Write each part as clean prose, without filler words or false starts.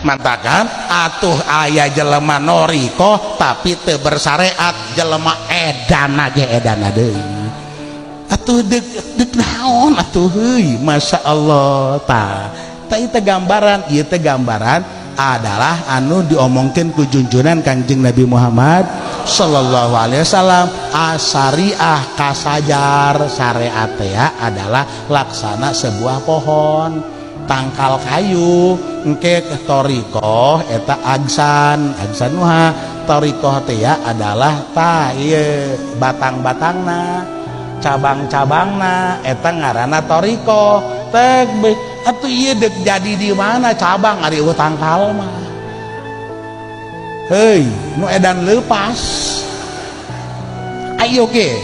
Mantakan atuh aya jelema thoriqoh tapi teu bersyariat, jelema edan ge edan deui atuh. Dek dek naon atuh? Heuy, Masya Allah. Tah tah, ieu teh gambaran, ieu teh gambaran adalah anu diomongkeun ku junjunan Kangjeng Nabi Muhammad sallallahu alaihi wasallam, asyariah kasyajar, syariat ya adalah laksana sebuah pohon, tangkal kayu. Engke thoriqoh eta aghshan, aghshanuha. Thoriqoh teh ya adalah tah ieu batang-batangna, cabang-cabangna, eta ngaranna thoriqoh. Tek atuh ieu dek jadi di mana cabang ari euweuh tangkal mah? Hei, nu edan lepas. Ayo ke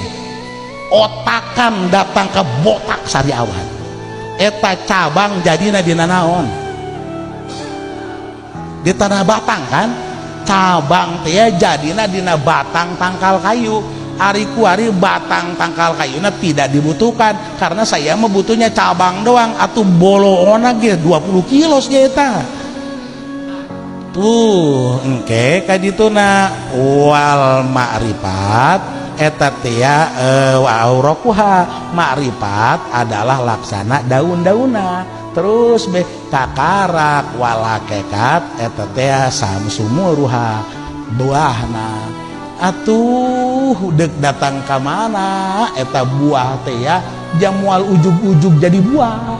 otakan datang ke botak sariawan, eta cabang jadina dina naon? Di tanah batang kan? Cabang teh jadina dina batang tangkal kayu. Ari kuari batang tangkal kayuna tidak dibutuhkan karena saya mah butuhnya cabang doang. Atau boloona ge 20 kilo ge eta tuh. Engke kadituna wal ma'rifat eta teh wa auraquha, ma'rifat adalah laksana daun-dauna. Terus be kakarak, wal hakikat eta teh samsumuruha, buahna. Atuh dek datang ka mana eta buah teh ya? Jamual ujug-ujug jadi buah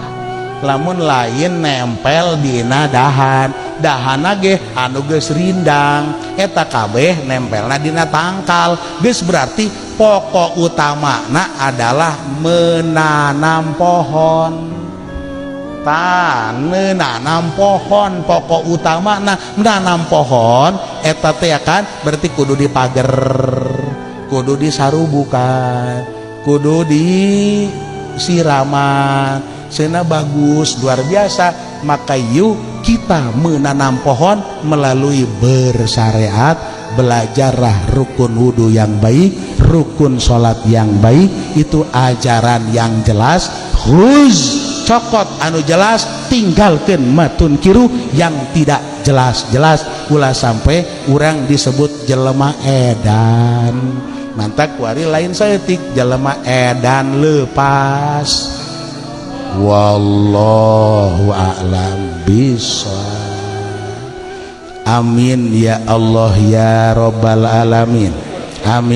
lamun lain nempel dina dahan. Dahana ge anu geus rindang, eta kabeh nempelna dina tangkal geus. Berarti pokok utamana adalah menanam pohon. Tah, menanam pohon, pokok utama. Nah, menanam pohon eta teh kan berarti kudu dipager, kudu disarubukan, kudu disiraman sena bagus luar biasa. Maka yuk kita menanam pohon melalui bersyariat. Belajarlah rukun wudhu yang baik, rukun sholat yang baik. Itu ajaran yang jelas. Khuz, cokot anu jelas, tinggalkan matunkiru yang tidak jelas-jelas. Ulah sampai urang disebut jelema edan. Mantak kuari lain saeutik, jelema edan lepas. Wallahu a'lam bishawab. Amin ya Allah ya robbal alamin. Amin.